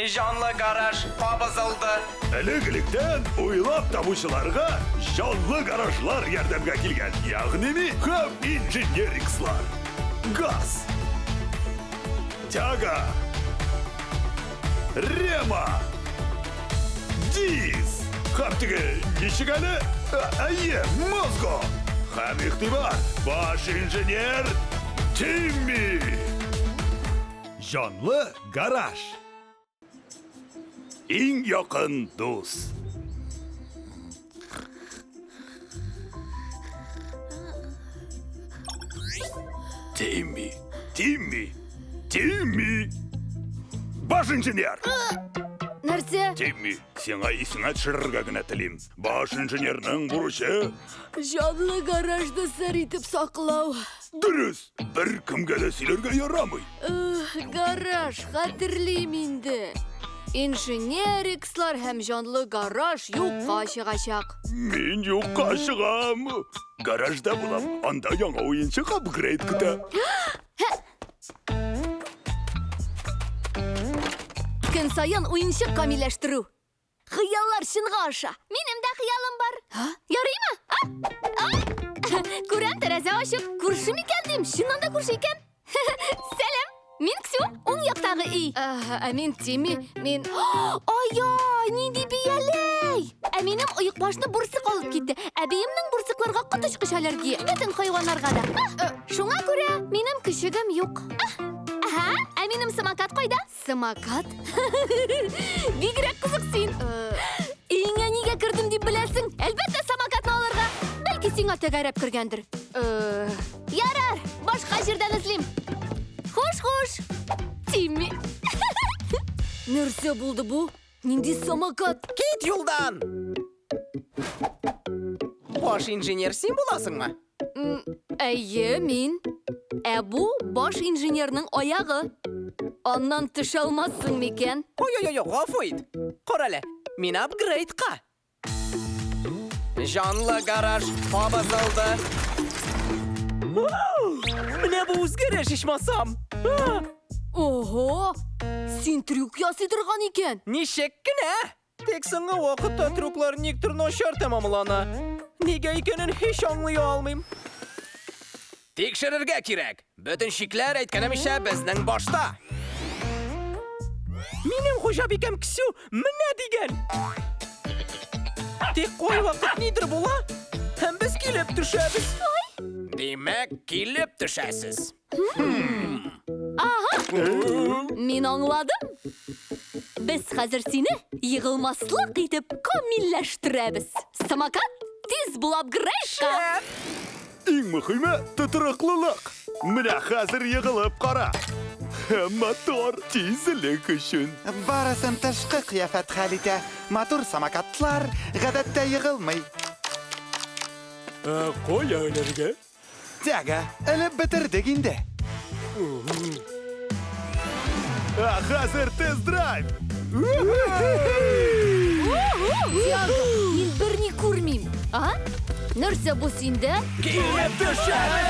Җанлы гараж кабызылды. Элек-электән уйлап табучыларга җанлы гаражлар ярдәмгә килгән, ягъни ми һәм инженерикслар. Газ. Тяга. Рема. Диз. Һәм теге ничек әле? Әйе, мозго. Һәм игътибар, баш инженер Тимми. Җанлы гараж. Иң якын дус. Тимми, Тимми, Тимми! Баш инженер! Нәрсә? Тимми, сиңа исеңә төшерергә генә телим. Баш инженерның бурычы... Җанлы гаражны сер итеп саклау. Дөрес! Беркемгә дә сөйләргә ярамый. Гараж, хәтерлим инде. Инженерикслар һәм җанлы гараж юкка чыгачак. Мин юкка чыгам. Гаражда булам. Анда яңа уенчык апгрейд көтә. Көн саен уенчык камилләштерү. Хыяллар чынга аша. Минем дә хыялым бар. Ярыймы? А? А? Күрәм, тәрәзә ачык. Күрше микән дим? Чыннан да күрше икән. Сәлам. Мин Ксю, уң яктагы өй. Ә мин Тимми, мин... Ай-яй, нинди бияләй! Ә минем оекбашны бурсык алып китте. Әбиемнең бурсыкларга коточкыч аллергия. Бөтен хайваннарга да. Шуңа күрә минем көчегем юк. Аһа, ә минем самокат кайда? Самокат? Бигрәк кызык син. Өеңә нигә кердем дип беләсең? Әлбәттә, самокатны алырга. Бәлки сиңа тәгәрәп кергәндер. Ярар, башка җирдән эзлим. Хуш, хуш. Тимми. Нәрсә булды бу? Нинди самокат? Кит юлдан! Баш инженер син буласыңмы? Әйе, мин. Ә бу баш инженерның аягы. Аннан төшә алмассың микән? Ой-ой-ой, гафу ит. Карале, мин апгрейдка. Җанлы гараж кабызылды. Менә бу үзгәреш, ичмасам. Ого! Син трюк ясый торган икән. Ничек кенә? Тик соңгы вакытта трюклар никтер начар тәмамлана. Нигә икәнен һич аңлый алмыйм. Тикшерергә кирәк. Бөтен шикләр, әйткәнемчә, безнең башта. Минем хуҗабикәм Ксю менә дигән. Тик кайвакыт нидер була, һәм без килеп төшәбез. Димәк, килеп төшәсез. Ага! Мин аңладым. Без хәзер сине егылмаслык итеп камилләштерәбез. Самокат, тиз бул апгрейдка! Иң мөхиме тотрыклылык. Менә хәзер егылып кара. Мотор тизлек өчен. Барысын тышкы кыяфәт хәл итә. Матур самокатлар гадәттә егылмый. Ә кая эләргә? Тяга, элеп бетердек инде. Ә хәзер тест-драйв! Тяга, мин берни күрмим. А? Нәрсә бу синдә? Килеп төшәбез!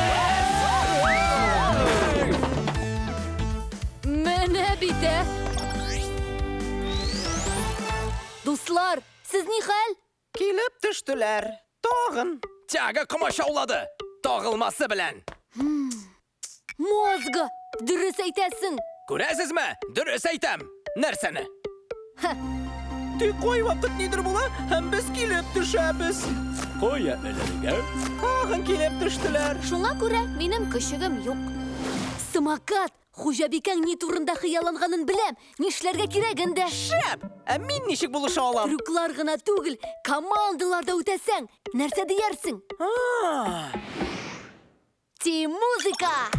Менә бит, ә! Дуслар, сез ни хәл? Килеп төштеләр. Тагын. Тяга комачаулады. Тагылмасы белән. Мозга! Дөрес әйтәсең! Күрәсезме? Дөрес әйтәм. Нәрсәне? Тик кайвакыт нидер була, һәм без килеп төшәбез. Кая эләргә? Тагын килеп төштеләр. Шуңа күрә минем көчегем юк. Самокат! Хуҗабикәң ни турында хыялланганын беләм, нишләргә кирәген дә. Шәп! Ә мин ничек булыша алам? Трюклар гына түгел, командалар да үтәсәң, нәрсә диярсең? Тим музыка!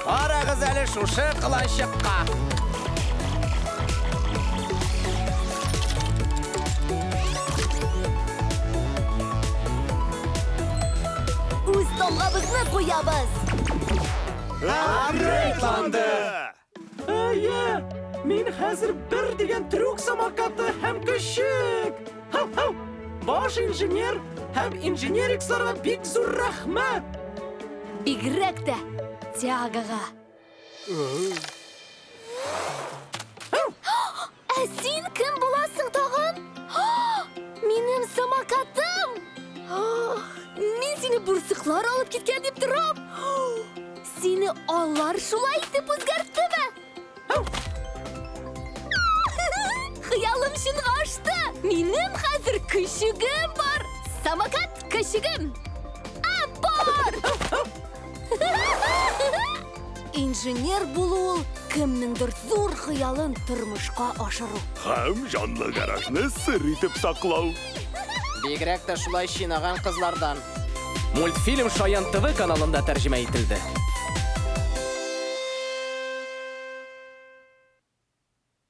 Карагыз әле шушы кыланчыкка. Үз тамгабызны куябыз. Апгрейдланды! Әйе! Мин хәзер бер дигән трюк самокаты һәм көчек! Һау-һау! Баш инженер һәм инженериксларга бик зур рәхмәт! Бигрәк тә Тиагога. Ә син кем буласың тагын? Минем самокатым! Мин сине бурсыклар алып киткән дип торам. Сине алар шулай итеп үзгәрттеме? Хыялым чынга ашты! Минем хәзер көчегем бар! Самокат көчегем! Апор! Инженер булу ул кемнеңдер зур хыялын тормышка ашыру. Һәм җанлы гаражны сер итеп саклау. Бигрәк тә шулай чинаган кызлардан. Мультфильм Шаян ТВ каналында тәрҗемә ителде.